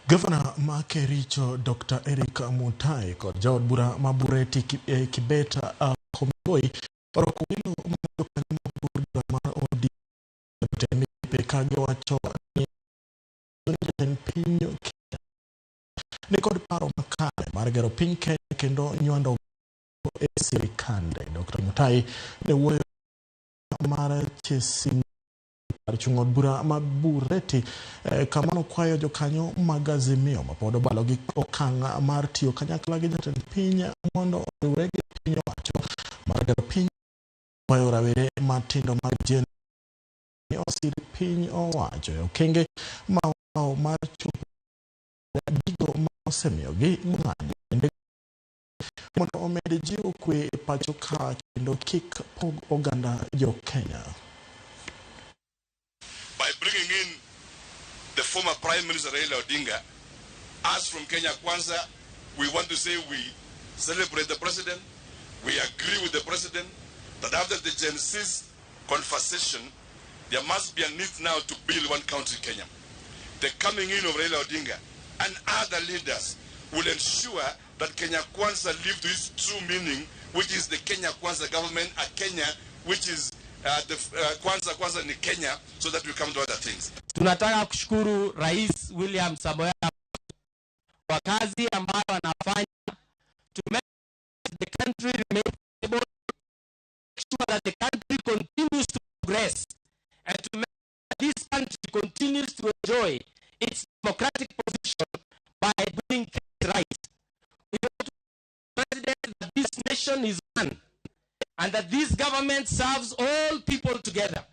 Gavana ma Kericho Dr. Eric Mutai kod jaod bura ma Bureti Kibet Komboi orwako welo mar jokanyo mag od bura mar ODM e migepe ka giwacho ni jatend piny Kenya ni kod paro makare mar gero piny Kenya kendo nywando e sirikande. Dr. Mutai ne wuoyo mar Chesin kar chung' od bura ma Bureti kama nokwayo jokanyo mag Azimio mapod obalo gi okang' mar tiyo kanyakla gi jatend piny mondo oriwre gi piny owacho mar gero piny. Kwayo rawere matindo mag Gen ni osir piny owacho e okenge ma okawo mar chopo gigo ma osemiyogi ng'anyo bende mondo omed jiwo kwe e pacho ka kendo kik pog oganda jo Kenya. By bringing in the former Prime Minister Raila Odinga, us from Kenya Kwanza, we want to say we celebrate the president, we agree with the president that after the Gen Z's conversation, there must be a need now to build one country, Kenya. The coming in of Raila Odinga and other leaders will ensure that Kenya Kwanza live to its true meaning, which is the Kenya Kwanza government, a Kenya which is the Kwanza Kwanza ni Kenya, so that we come to other things. Tunataka kushukuru Rais William Samoei kwa kazi ambayo anafanya to make the country remain stable, make sure that the country continues to progress, and to make this country continues to enjoy its democratic position by doing things right. We want to President that this nation is one and that this government serves all people together.